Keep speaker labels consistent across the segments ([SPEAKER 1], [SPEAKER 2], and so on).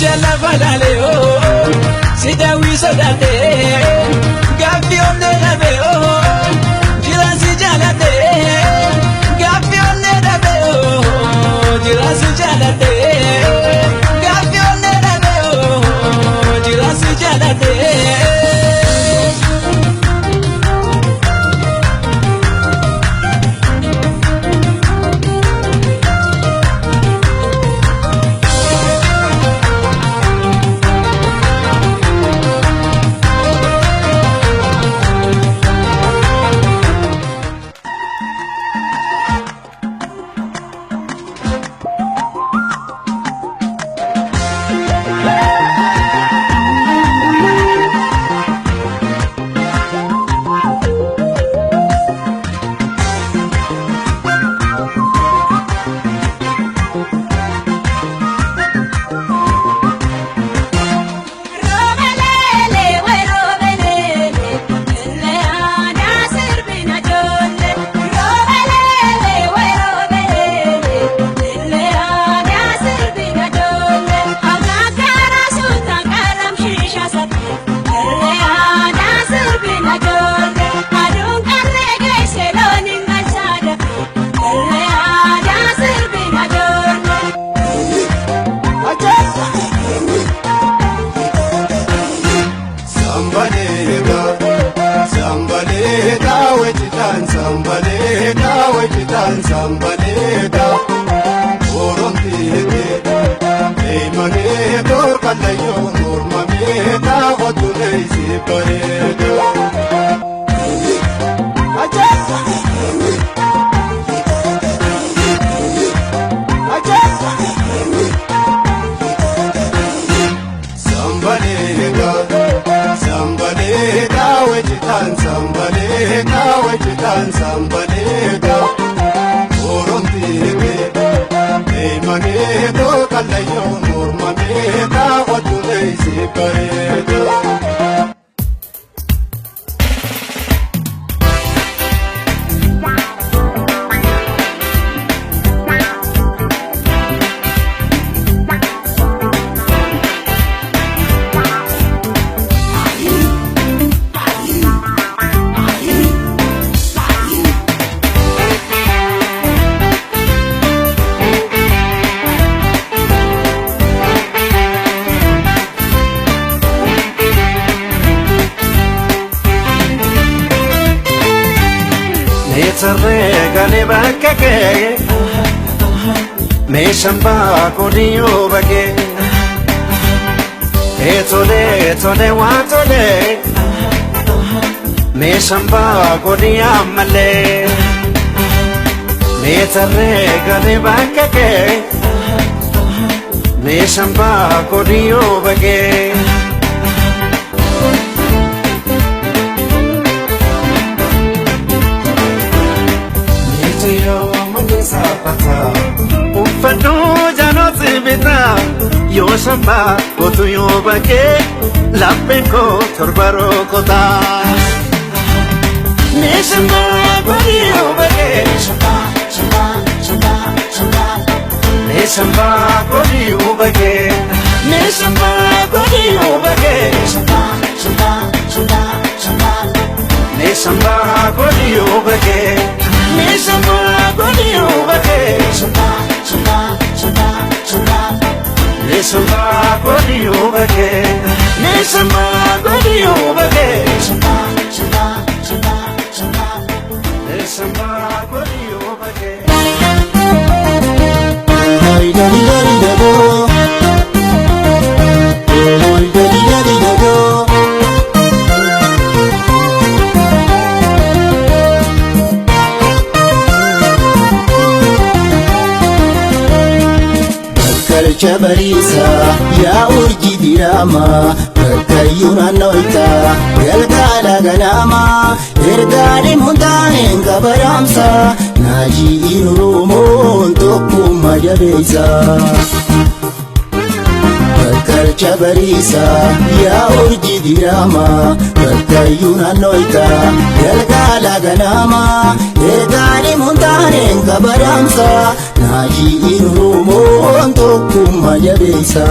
[SPEAKER 1] Ija lafa laalee oo si daawwii sodaatee gaaffii onnee dhabee oo jira si jaalatee gaaffii onnee dhabee oo jira si jaalatee gaaffii onnee dhabee oo jira si jaalatee.
[SPEAKER 2] Sambaleta, wechitan, sambaleta, wechitan, sambaleta. Oromtite, eimane torkallayo, mormameta, hotune isi bareeda. Sambaleta, sambaleta, wechitan, sambaleta, wechitan, sambaleta. Oromtite, eimane torkallayo, mormameta, hotune isi bareeda.
[SPEAKER 3] Meesarree galee bakka kee meeshaan baakuu yoo bakee Etolee tolee waa tolee meeshaan baakuu ammallee Meesarree galee bakka kee meeshaan baakuu yoo bakee. Uffadhu jaanotsi bitaa yoo shambaa kootu yoo bakkee lapheen koo torba rokotaa. Meeshambaa kootu yoo bakkee meeshambaa kootu yoo bakkee meeshambaa kootu yoo bakkee meeshambaa kootu yoo bakkee meeshambaa kootu yoo bakkee. Meeshambaa kootu yoo bakkee meeshambaa kootu yoo bakkee meeshambaa kootu yoo bakkee.
[SPEAKER 4] Bakkalcha bariisaa yaa urjii diraamaa bakkayyuu naannooytaa galgala ganaamaa ergaalee muntaaneen qabaraamsaa naajiin oromoon tokkummaa jabeessaa. Bakkalcha bariisaa yaa urjii diraamaa bakkayyuu naannooytaa galgala ganaamaa ergaalee muntaaneen qabaraamsaa. Naajiin Oromoon tokkummaa jabeessa.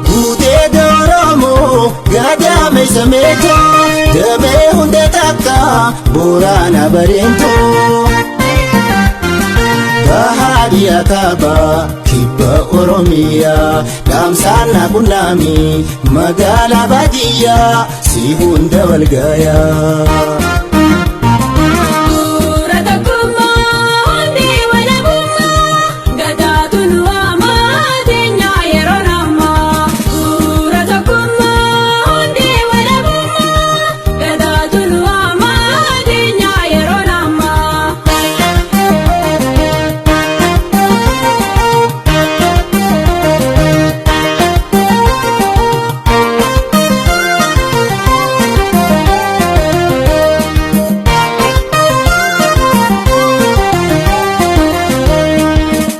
[SPEAKER 4] Guutee Oromoo gadaame sameetoo damee hunda takka boraana bareentoo. Bahaadhiyaa kaaba kibba Oromiyaa dhaamsaan na qunnami magaalaa baadiyyaa si hunda walgaayaa.
[SPEAKER 5] Suura tokkummaa hundee walabummaa gadaatu nu waamaa teenyaa yeroo ammaa. Suura tokkummaa hundee walabummaa gadaatu nu waamaa teenyaa yeroo ammaa.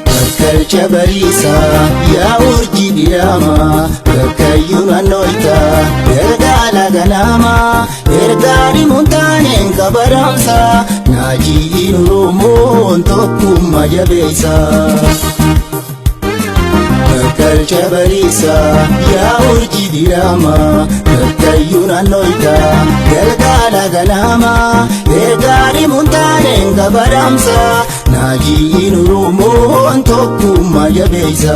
[SPEAKER 4] Bakkalcha bariisaa yaa urjii diraamaa bakkayyuu naannooyta ergaa ganamaa ergaa dhimuun taaneen kabaramsa naajiin Oromoon tokkummaa jabeessa. Bakkalcha bariisaa yaa urjii diraamaa bakkayyuu naannooyta galgala ganamaa ergaa dhimuun taaneen kabaramsa naajiin Oromoon tokkummaa jabeessa.